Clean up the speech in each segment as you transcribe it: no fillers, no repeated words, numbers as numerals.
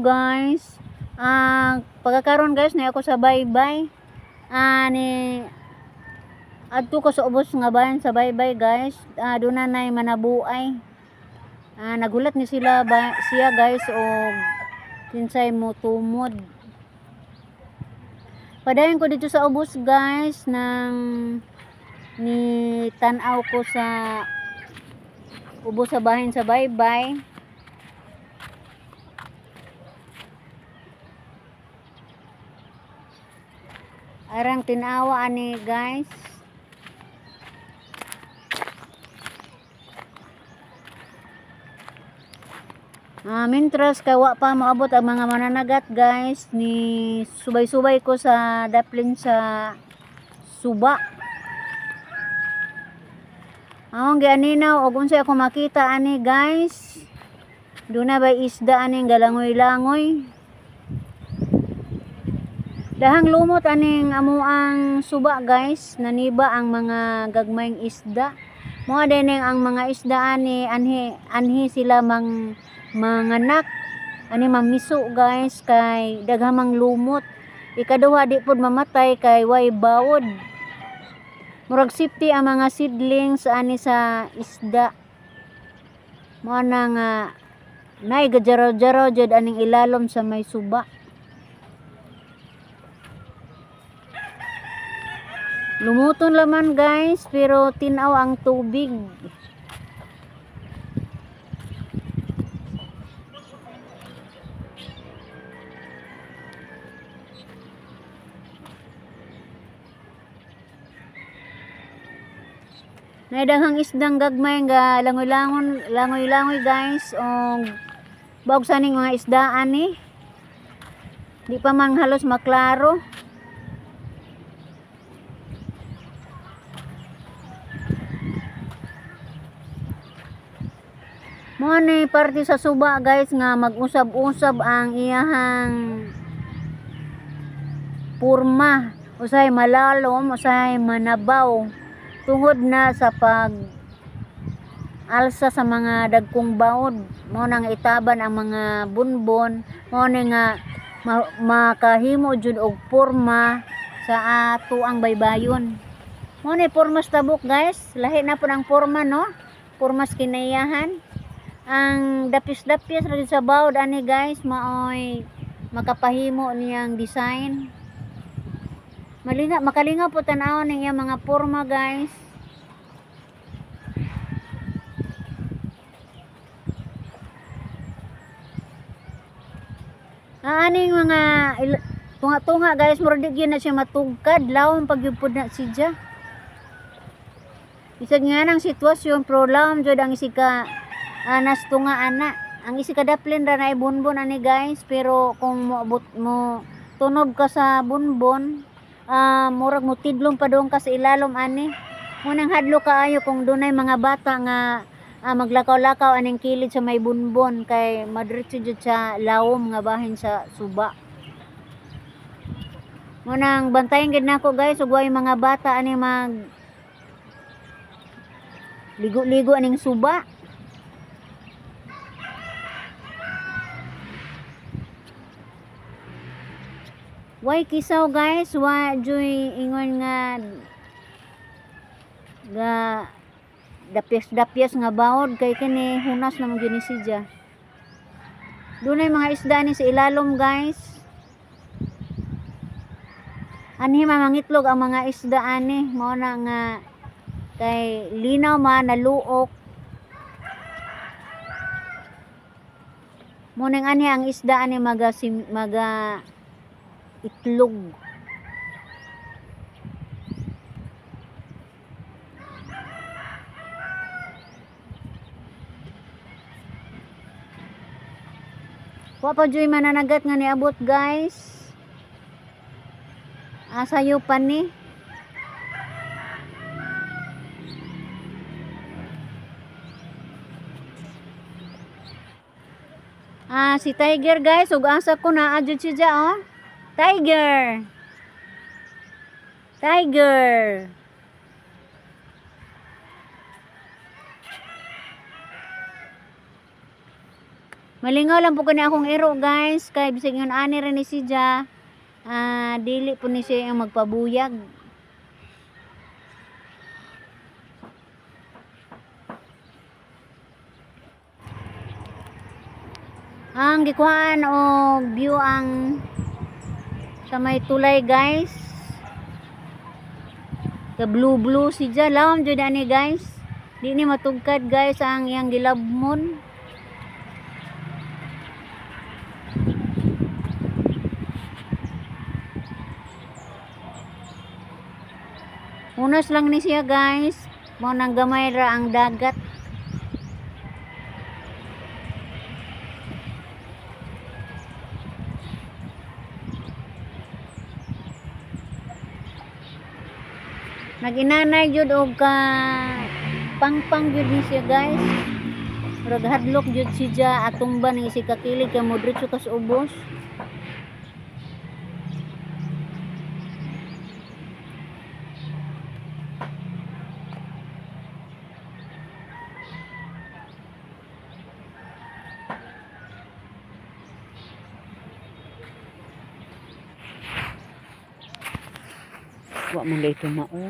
Guys. Pagkakaroon guys, na ako sa baybay. Ni adto ko sa ubos nga bayan sa baybay, guys. Doon na nay manabuay. Nagulat ni sila ba, siya guys, og kinsay mo tumod. Padayon ko dito sa ubos, guys, nang ni tan-aw ko sa ubos sa bahin sa baybay. Arang tinawa ani, guys. Mintras kay wa pa moabot ang mga mananagat, guys, ni subay-subay ko sa daplin sa suba. Among gianinaw og unsay ako makita ani, guys. Duna ba isda aning galangoy-langoy. Dahang lumot aning amuang suba, guys, naniba ang mga gagmayng isda. Mo dining ang mga isda ani anhi anhi sila mang manganak ani mamiso, guys, kay daghamang lumot. Ikaduha, di pod mamatay kay way bawod. Murag safety ang mga seedlings ani sa isda. Mo na nga nay gajaraw-jaraw jud aning ilalom sa may suba. Lumuton laman, guys, pero tinaw ang tubig. Naidaghang isdang gagmay nga langoy-langon, langoy-langoy, guys, og bawg saning mga isdaan ni. Di pa man halos maklaro. Mo ni parte sa suba, guys, nga mag-usab-usab ang iyahang purma, usay malalom, usay manabaw tungod na sa pag alsa sa mga dagkong baod. Mo nang itaban ang mga bunbon, mo ni nga makahimo jud og porma sa ato ang baybayon. Mo ni pormas tabok, guys, lahi na pud ang porma, no, pormas kinaiyahan. Ang dapis-dapis ra sa bawod ani, guys, maoy makapahimo niyang design. Malinga, makalinga po tan-awon ning iyang mga porma, guys. Aning mga tunga-tunga, guys, murag di gyud na siya matugkad, lawom pag gyud pud na siya. Bisag nga nang sitwasyon, pero lawom jud ang isika anas tunga ana. Ang isika daplin ra na bunbon ani, guys, pero kung moabot mo tunob ka sa bunbon, murag mo tidlong pa doon ka sa ilalom ani. Munang hadlo kaayo kung dunay mga bata nga maglakaw-lakaw aning kilid sa may bunbon kay madiretso jud sa lawom nga bahin sa suba. Munang bantayan gid nako, guys, ug way mga bata ani mag ligo-ligo aning suba. Way kisaw, guys, wa joy ingon nga ga dapyas-dapyas nga bawod kay kini hunas naman gyud ni siya. Dunay mga isda ni sa ilalom, guys. Anhi mangitlog ang mga isda ani, mao na nga kay linaw man naluok. Mo nang ani ang isda ani maga maga itlog. Wa pa juy mananagat nga niabot, guys. Asayo pa ni. Si Tiger, guys, ug asa ko naa jud siya, oh. Tiger. Tiger. Malingaw lang po kani akong iro, guys, kay bisag ingon ani ra ni siya. Ah, dili po ni siya ang magpabuyag. Ang gikuhaan og view ang sa may tulay, guys. Ka blue blue siya lawom jud ani, guys. Di ni matugkad, guys, ang iyang gilabmon. Unas lang ni siya, guys. Mao nang gamay ra ang dagat. Naginanay jud og ka pangpang jud ni siya, guys. Murag hadlok jud siya atong ba nang isi kakilig kay modritso kas ubos. Wa man dayto mao. Oo,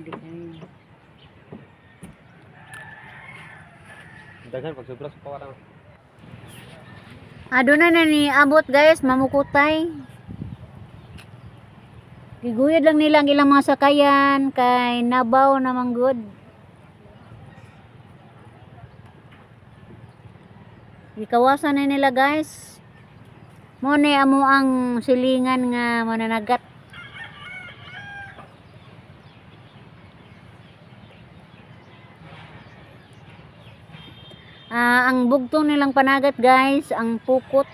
di ay. Daghan pag sobra sa pawarang. Aduna na ni abot, guys, mamukutay. Giguyod lang nila ang ilang mga sakayan kay nabaw namang good. Gikawasan na nila, guys. Mo ni amo ang silingan nga mananagat. Ah, ang bugtong nilang panagat, guys, ang pukot.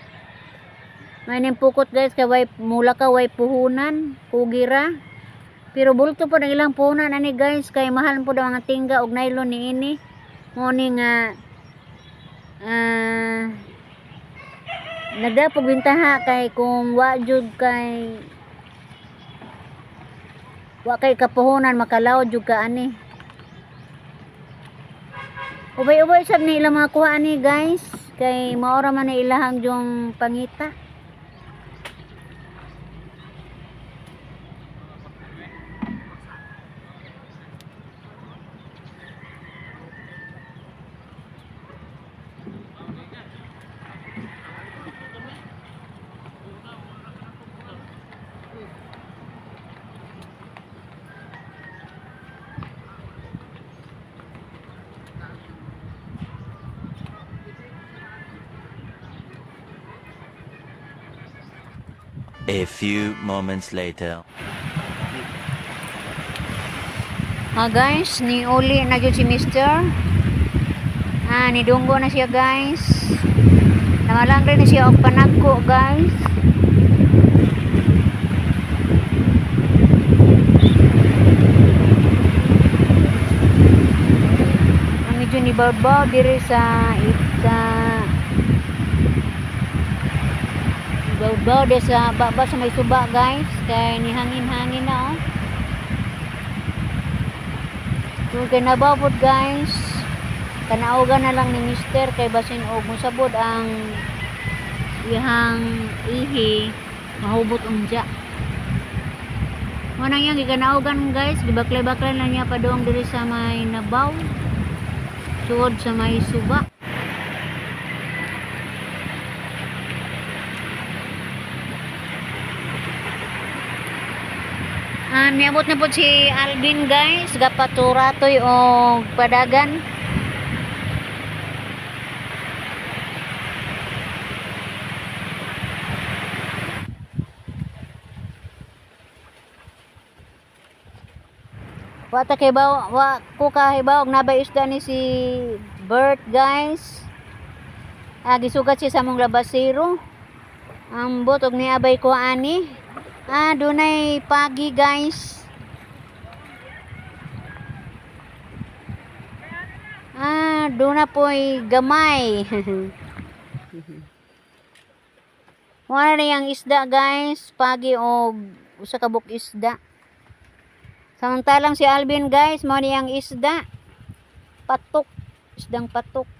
May ning pukot, guys, kay way mula ka way puhunan, kugira. Pero bulto po ang ilang puhunan ani, guys, kay mahal po daw ang tingga og nylon ni ini. Mo ni nga nagdapog bintaha kay kung wa jud kay wa kay kapuhunan makalawod jud ka ani. Ubay-ubay sab ni ilang mga kuha ani, guys, kay maora man ni ilahang yung pangita. A few moments later. Ah, guys, ni uli na jud si Mister. Ah, ni dunggo na siya, guys. Namalang rin na siya og panagko, guys. Ang medyo ni Babaw diri sa Babaw diri sa baba sa may suba, guys, kay ni hangin-hangin na oh. Kung kay nababot, guys, kanaugan na lang ni Mister kay basin og mosabod ang iyang ihi, mahubot unja. Mo nang iyang gikanaugan, guys, gibaklay-baklay na niya padung diri sa may nabaw. Suod sa may suba. Ah, niabot na po si Alvin, guys, gapaturatoy og padagan. Wa ta kay baw, wa ko kahibaw og nabay isda ni si Bert, guys. Ah, gisugat siya sa among labasero. Ambot og niabay ko ani. Ah, dunay pagi, guys. Ah, duna po'y gamay. Wala na yung isda, guys. Pagi og usa ka buok isda. Samantalang si Alvin, guys, mao ni ang isda. Patok, isdang patok.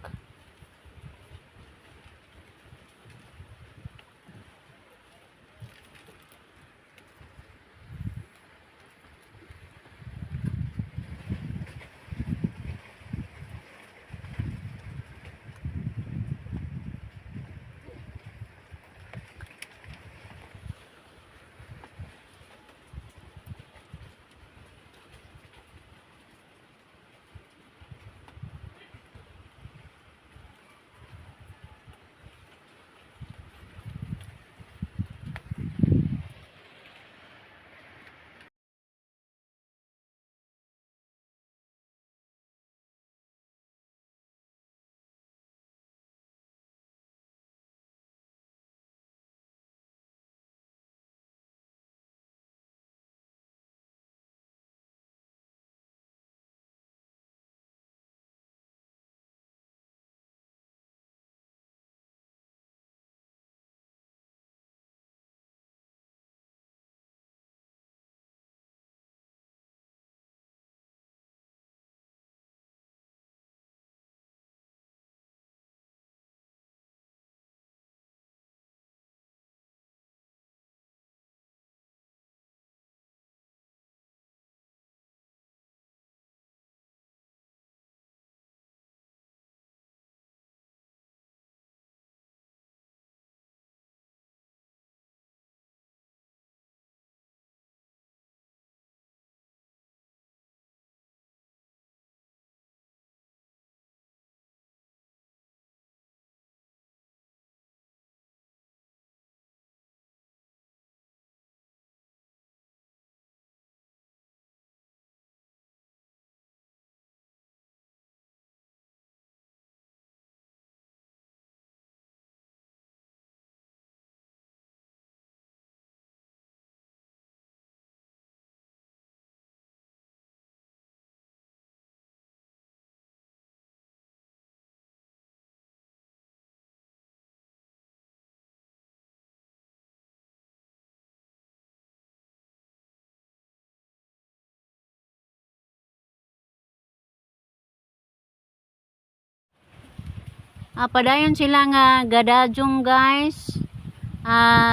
Padayon sila nga gadajong, guys.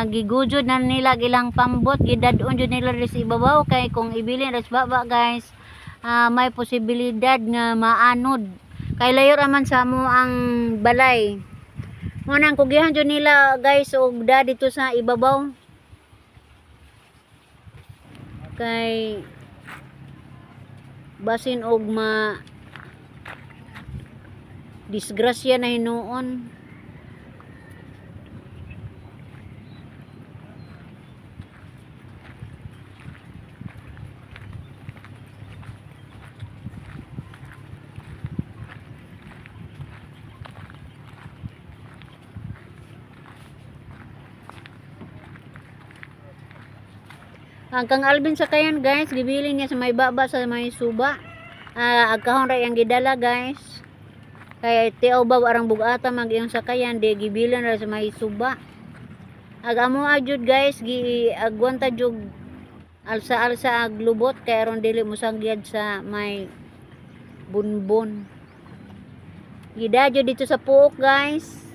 Gigujod na nila ilang pambot, gidadon jud nila diri sa ibabaw kay kung ibilin ra sa baba, guys, may posibilidad nga maanod. Kay layo ra man sa amo ang balay. Mo nang kugihan jud nila, guys, og da dito sa ibabaw. Kay basin og ma disgrasya na hinuon. Ang kang Alvin sa kayan, guys, gibilin niya sa may baba sa may suba. Agkahon ra iyang gidala, guys. Kay tiaw ba arang bugata mag iyang sakayan, di gibilin ra sa may suba. Ag amo jud, guys, gi agwanta jud alsa-alsa ag lubot kay aron dili mosangyad sa may bunbon. Gidadyo dito sa puok, guys.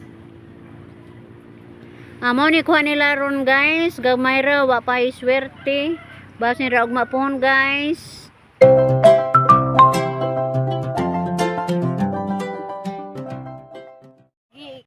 Amo ni kuha nila ron, guys, gamay ra, wa pa swerte. Basin ra ugma pohon, guys.